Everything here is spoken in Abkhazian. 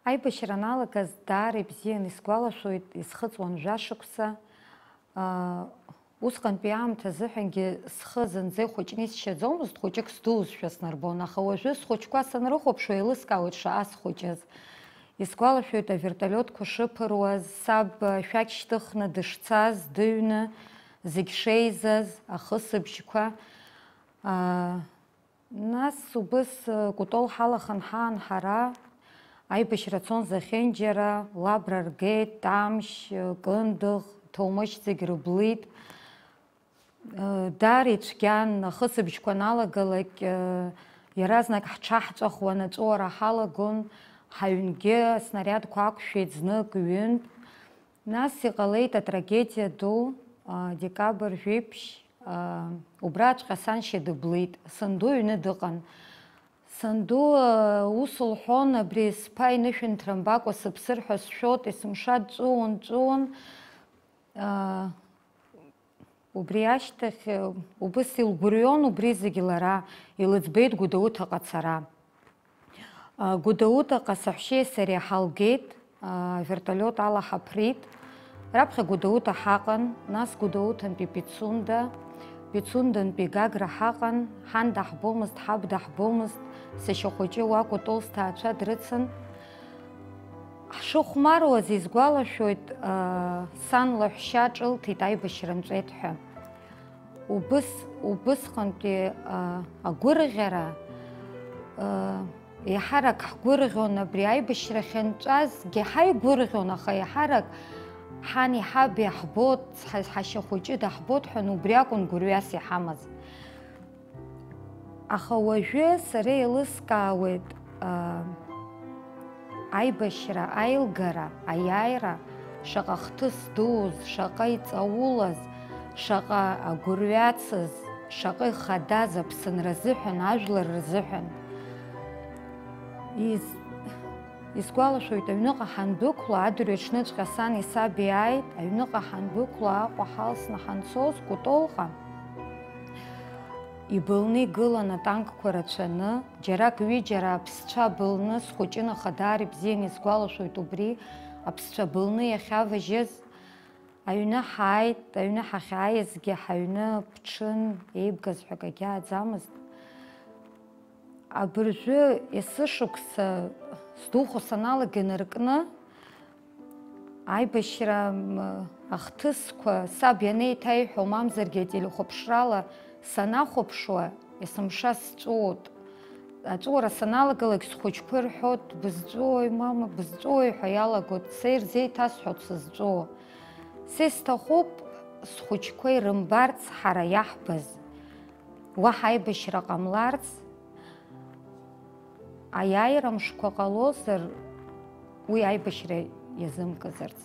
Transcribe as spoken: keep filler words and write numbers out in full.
Аибашьра аналагаз даара ибзиан исгәалашәоит, исхыҵуан жәашықәса. Усҟантәи аамҭа азыҳәангьы схы зынӡа ихәыҷны исшьаӡомызт, хәыҷык сдуузшәа снарбон, аха уажәы схәыҷқәа санрыхәаԥшуа еилыскаауеит шаҟа схәыҷыз. Исгәалашәоит авертолиотқәа шыԥыруаз, саб ашәақь шьҭыхны дышцаз, дыҩны, зегь шеизаз, ахысыбжьқәа. Нас убыс Кәтол ҳалахан ҳаан ҳара, аибашьра цон зехьынџьара, Лабра ргеит, Тамшь, Кындыӷ, Ҭоумышь зегь рыблит. Даара ицәгьан, ахысыбжьқәа аналагалак, иаразнак ҳҽаҳҵәахуан, аҵәуара ҳалагон, ҳаҩнгьы аснариадқәа ақәшәеит знык, ҩынтә. Нас иҟалеит атрагедиа ду, декабрь жәиԥшь, убраҵәҟьа саншьа дыблит, санду аҩны дыҟан. Санду ус лҳәон, абри сԥа инышәынҭра мбакәа сыԥсыр ҳәа сшәоит, есымша дҵәыуон, дҵәыуон. Убри ашьҭахь, убыс илгәырҩон убри зегь лара, илыӡбеит Гәдоуҭаҟа ацара. Гәдоуҭаҟа саҳәшьеи сареи ҳалгеит, авертолиот ала ҳаԥрит. Раԥхьа Гәдоуҭа ҳаҟан, нас Гәдоуҭантәи Пицунда, Пицундантәи Гагра ҳаҟан, ҳан даҳбомызт, ҳаб даҳбомызт, сашьа хәыҷы уа Кәтол сҭаацәа дрыцын. Ҳшыхәмаруаз исгәалашәоит, сан лаҳәшьа ҿылҭит аибашьра нҵәеит ҳәа. Убыс, убысҟантәи агәырӷьара, еиҳарак ҳгәырӷьон, абри аибашьра ахьынҵәазгьы ҳаигәырӷьон, аха еиҳарак ҳани ҳаби ҳбот, ҳашьа хәыҷы даҳбот ҳәа, убри акәын гәырҩас иҳамаз. Аха уажәы сара еилыскаауеит, аибашьра аилгара, аиааира шаҟа хҭыс дуз, шаҟа иҵаулаз, шаҟа агәырҩацыз, шаҟа ихадаз Аԥсынра азыҳәан, ажәлар рзыҳәан. Ис-, исгәалашәоит, аҩныҟа ҳандәықәла, адырҩаҽныҵәҟьа сани саби ааит, аҩныҟа ҳандәықәла, Аҟәа ҳалсны ҳанцоз, Кәтолҟа ибылны игылан атанкқәа рацәаны, џьарак ҩыџьара аԥсцәа былны схәыҷын, аха даара ибзианы исгәалашәоит убри, аԥсцәа былны иахьаважьыз. Аҩны ҳааит, аҩны ҳахьааизгьы ҳаҩны ԥҽын, еибгаз ҳәа акагьы ааӡамызт. Абыржәы есышықәса сдухо саналага инаркны, аибашьра, м, ахҭысқәа саб ианеиҭаиҳәо, мамзаргьы ателехәаԥшрала санахәаԥшуа, есымша сҵәуоит. Аҵәуара саналагалак, схәыҷқәа ирҳәоит, "Бызҵәуои, мама, бызҵәуои?" ҳәа иалагоит, са ирзеиҭасҳәоит сызҵәуо. Са исҭахуп схәыҷқәа ирымбарц ҳара иаҳбаз. Уаҳа аибашьра ҟамларц, аиааира мшқәа ҟалозар, уи аибашьра иазымкызарц.